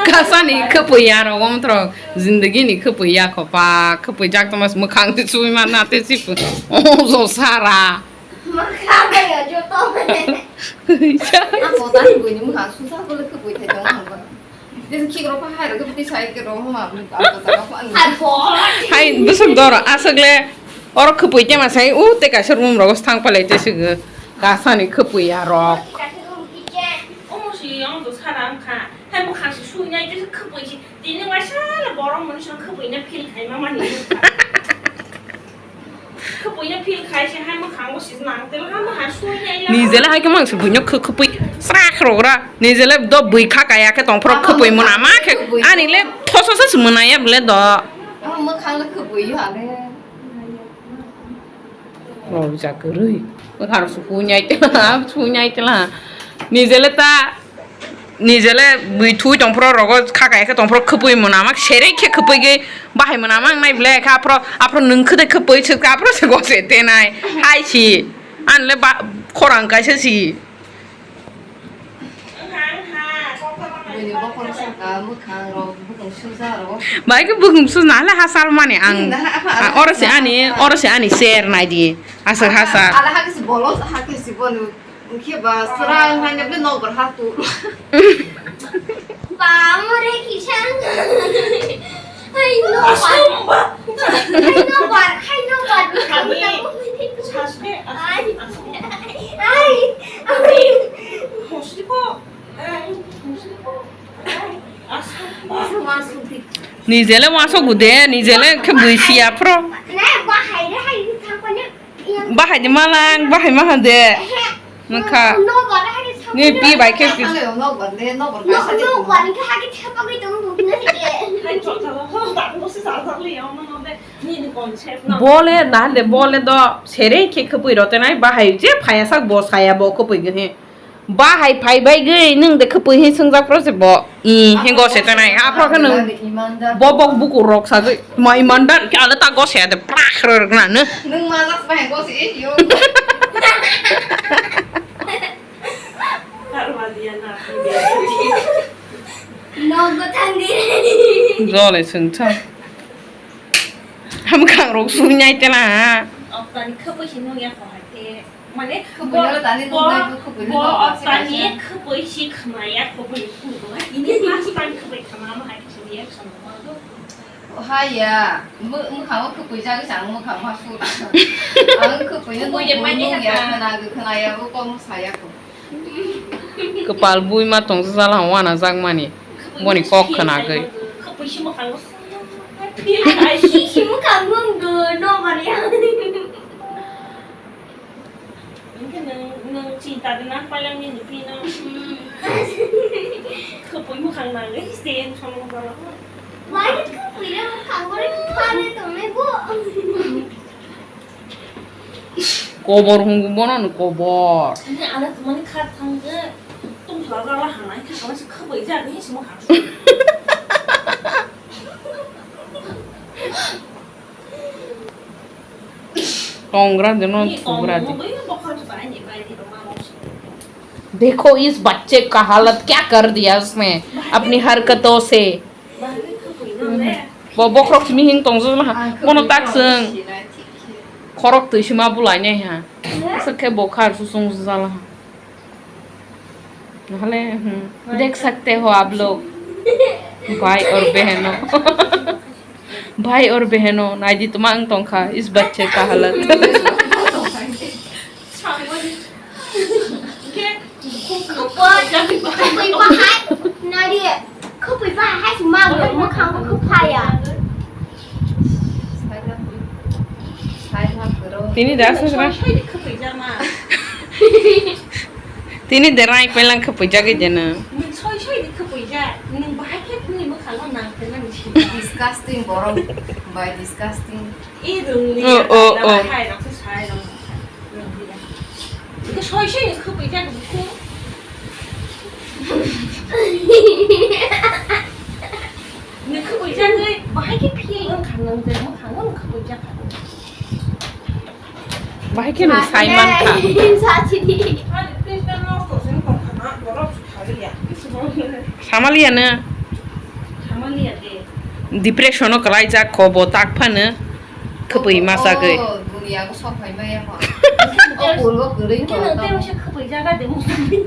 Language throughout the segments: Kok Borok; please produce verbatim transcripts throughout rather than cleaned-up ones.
Kasani khapwi ya rok omtrok, zindagi ni khapwi ya khopa, khapwi jak tongma se mwkhang se sui ma na te si pu. O jo sara. Mwkhang bai ya joto. Ako ta ni bui ni mwkhang susa ko le khapwi thai tong ang ba. Desa khik rok pa hai rok ke sai ke rok ma. Hai bwswk doro aswk le oro khapwi te ma sai u te kaisa room rogo thang palai te swk kasani khapwi ya rok. Omo si ang do sara ang kha. Hai mwkhang se sui nai te khapwi si. Tini waisa le borok mani song khapwi na feel khai ma mani. Khapwi na feel khai se hai mwkhang o si nang te ha mwkhang sui nai la. Nijele hai ke mang se buino khapwi sra khrogra. Nijele do bui kha kaya khe tong phro khapwi mona ma khe. Ani le thoso sa se mona ya bole do. Ama mwkhang le khapwi yo ale. Rojak kwrwi. Mwkhang sukunyai tela, sunyai tela. Nijele ta, nijele bui thui tongphro rogo kha kaya khe tongphro khapwi mona mak serei khe khapwi ge bahai mona mak nai ble kha aphro, aphro nwng khwdai khapwi suk aphro se gose tenai. Hai si. An le ba khorang kaisa si. Buini bokhorok saka, mwkhang rok, bwkhwng suja rok. Bai khe bwkhwng sujna le hasal mani ang. Hmm, na ha, ha, ha, oro se ha, ani, ha. Oro se ani ser nai di. Aswk hasal. Ala ha kisi bolos, ha kisi bonu. Khe ba sra ngai ne nok bar ha tu. Ba mo re kisa. Hai no bar. Hai no bar, hai no bar. Kami sasbe. Ai. Ai. Ai. Hosri ko. Nijele wansok gude, nijele khe bui siya phro. Bahai de malang, bahai maha de. Nokha. Ni pi bai khe pi. Bole na de bole do sere khe khapui rote nai bahai je phaya sak bo saya bo khapui gini. Bahai phai bai gwi nwng de khapui hi swngjak pro se bo. I he go se tanai. Aphro khe nwng bo bok bukur rok sagwi. Ma imandar khe ale ta go se de prak rok na ne. Nwng ma jak bai go se yo. Nogo thangdi. Jole sungcha. Ham kang rok sunyai tela. Oktani khapui si nung ya ko hai te. Mane khapui bo, tani bo, nung nai bo khapui bo nung nai oktani khapui si khmaya khapui khumai. Ini first time khapui khama ma hai kisi reaction ko. Haya, mwkhang o khapui jagwi chang mwkhang ma su. Ang khapui no khapui de nung ya khana khana ya bo kom saya ko. Kwpal bui ma tong jala wana jak mani boni kok khna gwi. Kobor hungu bono no kobor. Ani ana tumani kha thangkhe tongthla rala hanai kha kama se khwbai jak ni simo ha. Tongra de no thugra de. Ni bokhorok bai ni bai ni roma rok. देखो इस बच्चे का हालत क्या कर दिया उसने अपनी हरकतों से। Bo bokhorok simi hing tong jala ha. Bono tak sung. Khorok twi sima bulai nai ha. Aswk khe bo khar su sung jala ha. Nahale, hmm, देख सकते हो आप लोग, भाई और बहनों। भाई और बहनों, nai di tma wng tong kha, इस बच्चे का हालत। Khapui bahai, nari, khapui bahai hai se ma rok mwkhang bo khapaya. Tini da sosra. Tini de rai pelang khapui jagwi jena. Soi soi de khapui ja, nung bahai khe ni mwkhang nang pelang si. Disgusting borok, by disgusting. Oh, oh, oh. Soi soi ni khapui jak buku. Ni khapui jak ni bahai khe phiyai wng kha nang je mo khang wng khapui jak kha. Bahai khe nung sai man kha. Sa chini. Ani Krishna no ko sing ko khana borok. Samaliya no. Samaliya de. Depression o kwlaijak kho bo tak phano khwpwi masagwi. Oh, dunia ko sok phai maya ko. Oh, purbo kwrwi ko. Khe no tei waisa khwpwi jaga de musubi.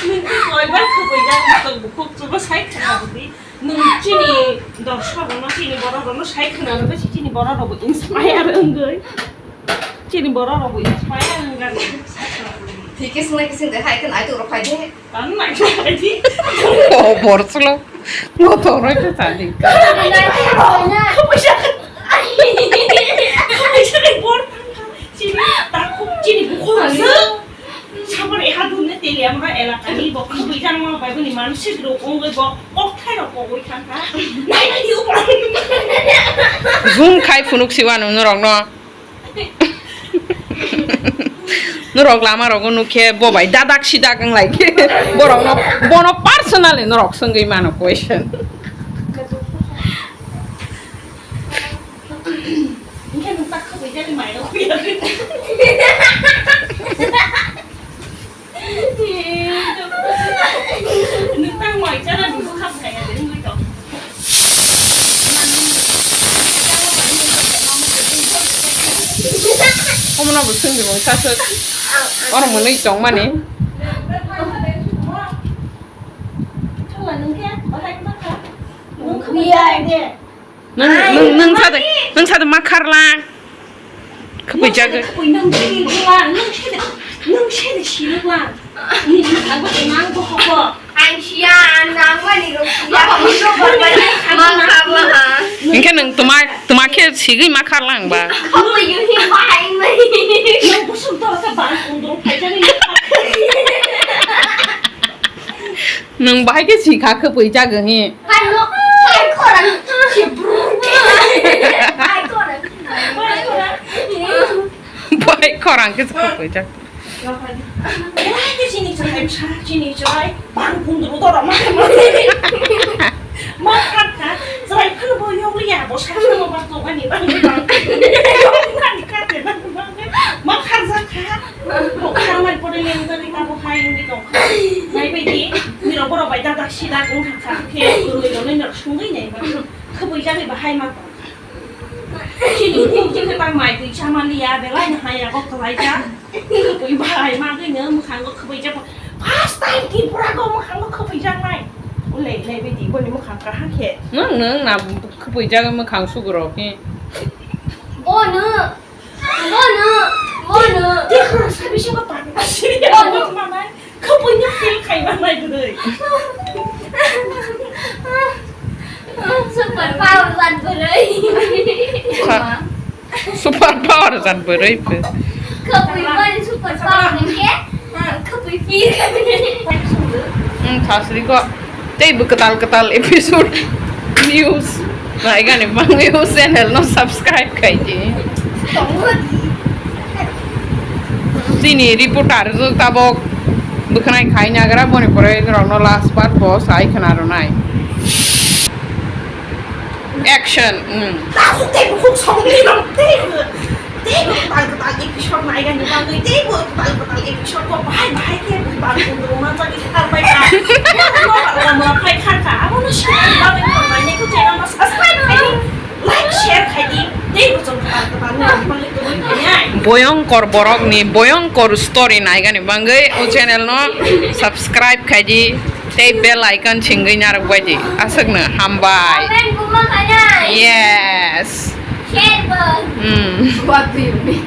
Nwng tei koibar khwpwijak, nwng tong bukhuk chubo sai khna rwdi. Nwng chini dorshok rokno, chini borok rokno sai khna rwdi, chini borok rokbo inspire wngwi. Chini borok rokbo inspire wngwi. Thik khe swngna khe swngde, hai khe naitok rok phai de. Tamo naitok phai di. O borok chwlo. Motor rok khe sadi. Chini takhuk, chini bukhuk rok se. Saboni hadung ne teli amra elakani bo khwpwi jangma bai boni mansik rok wngwi bo kokthai rok kogwi thangkha. Nai nai di upor. Zoom khai phunuk siwano norokno. Norok lama rogo nukhe bo bai dadak sidak wng lai khe borokno bono personally norok swngwi mano question. Hingke nwng tak khwpwi jani mairok huya. Nwng tak mai chana nwng khap kaya de nwng to. Omo no bo swngdi mung saswk. Oro mwnwi tongmani. Nwng, nwng, nwng sa de, nwng sa de ma kharlang. Khwpwi jagwi. Khwpwi nang de, nang de, nang se de, nang se de siluk lang. Ni, ni, ang bo, ang bo hoko. Ang siya, ang nang mani rok siya. Ma kharlang ha. Hingke nwng tuma, tuma khe sigwi ma kharlang ba. Khwpwi yuhi ma hai mai. Nang busuk doro ka bang kundung phai jagwi. Nwng bahai khe sikha khwpwi jagwi hi. Hai no, hai khorang. Hai khorang. Bai khorang khe khwpwi jak. Hai khe chini chwrai, chini chwrai, bang kundru doro ma. Ma kharkha, chwrai phano bo yokliya, bo sakno ma tongani bang bang. Yoknani kate bang bang. Ma kharjakha. Bo kharmani pore yang tadi kabo hai wngwi tongkha. Naibaidi, nirok borok bai dadak sidak wngkha khe, kwrwi rwnwi norok sungwi naiba. Khwpwi jagwi bahai ma tongkha. Chini bukhuk chini tang mai twi chamaliya, belai no hai yago kwlaijak. Khwpwi bahai ma gwi no mwkhango khwpwi jak. First time Tripura go mwkhango khwpwi jaknai. Ulei, naibaidi, boni mwkhang kaham khe. Nwng, nwng na khwpwi jagwi mwkhang suguro khe. Bo no. Bono, bono. Tei khorang sabi sima pang siri. Bono. Mamai, khapui no feel khai mamai bwrwi. Super power jan bwrwi. Kha-, super power jan bwrwi phe. Khapui bwrwi super power ni khe. Khapui feel. Hmm, thasri ko. Tei bo kwtal kwtal episode news naigani bagwi o channel no subscribe khai di. Chini reporter jo tabok bwkhanai khai nagra boni pore norok no last part bo sai khna rwnai. Action. Hmm. Takhuk tei bukhuk songni rok tei. Teibo kwtal kwtal episode naigani bagwi, teibo kwtal kwtal episode ko bahai bahai khe bui bang kundro manjagwi tharbai kha. Teibo no lama phai kha kha. Abono sinani bagwi no nainai khe channel no subscribe khai di, like, share khai di. Teibo chwng kwtal kwtal no bagwi kwrwi khainai. Boyongkor borokni boyongkor story naigani bagwi o channel no subscribe khai di. Tei bell icon chingwi narwk bai di. Aswkno hambai. Comment buma khainai. Yes. Share bo. Hmm. What do you mean?